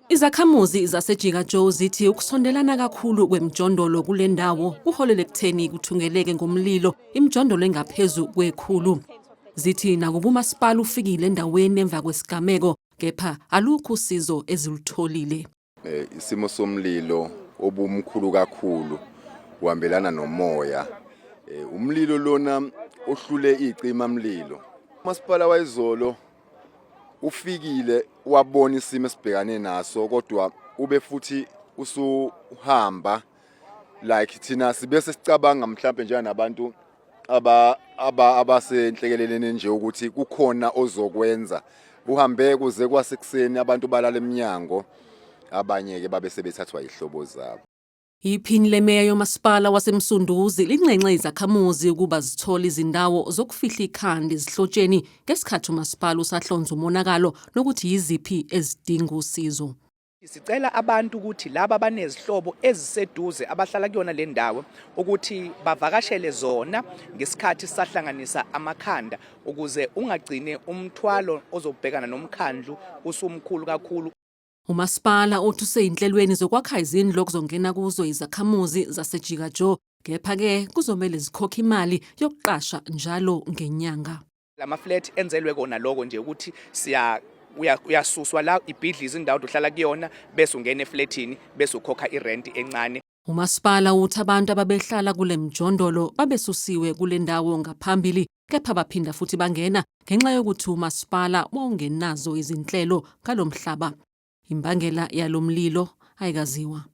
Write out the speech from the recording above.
Izakhamuzi zaseJika Joe zithi ukusondelana kakhulu kwemijondolo kule ndawo kuholele ekutheni kuthungeleke ngomlilo imijondolo engaphezu kwekhulu. Zithi nakuba umasipala ufikile endaweni emva kwesigameko kepha alukho usizo ezilutholile. Isimo somlilo obumkhulu kakhulu uhambelana nomoya. Umlilo lona ohlule icima mlilo. Umasipala wayizolo ufikile wabona isimo esibhekane naso, kodwa ube futhi usuhamba. Like thina sibe sesicabanga mhlambe njengabantu abasenhlekeleleni nje ukuthi kukhona ozokwenza. Uhambe kuze kwasekuseni, abantu balala eminyango, abanye ke babe sebethathwa ihlobo zabo. Iphini lemeya yomasipala waseMsunduzi linxenxe izakhamuzi ukuba zithole izindawo zokufihla ikhanda ezihlotsheni ngesikhathi umasipala usahlonza umonakalo nokuthi yiziphi ezidinga usizo. Sicela abantu ukuthi laba abanezihlobo eziseduze abahlala kuyona le ndawo ukuthi bavakashele zona ngesikhathi sahlanganisa amakhanda, ukuze ungagcine umthwalo ozobhekana nomkhandlu usumkhulu kakhulu. Umasipala uthi useyinhlelweni zokwakha izindlu okuzongena kuzo izakhamuzi zaseJika Joe, kepha-ke kuzomele zikhokhe imali yokuqasha njalo ngenyanga. Lama flat enzelwe kona lokho nje, ukuthi siya uyasuswa la ibhidliza indawo ohlala kuyona, bese ungena eflatini, bese ukhokha irent encane. Umasipala uthi abantu ababehlala kule mjondolo babesusiwe kule ndawo ngaphambili, kepha baphinda futhi bangena ngenxa yokuthi umasipala wawungenazo izinhlelo ngalo mhlaba. Imbangela yalo mlilo ayikaziwa.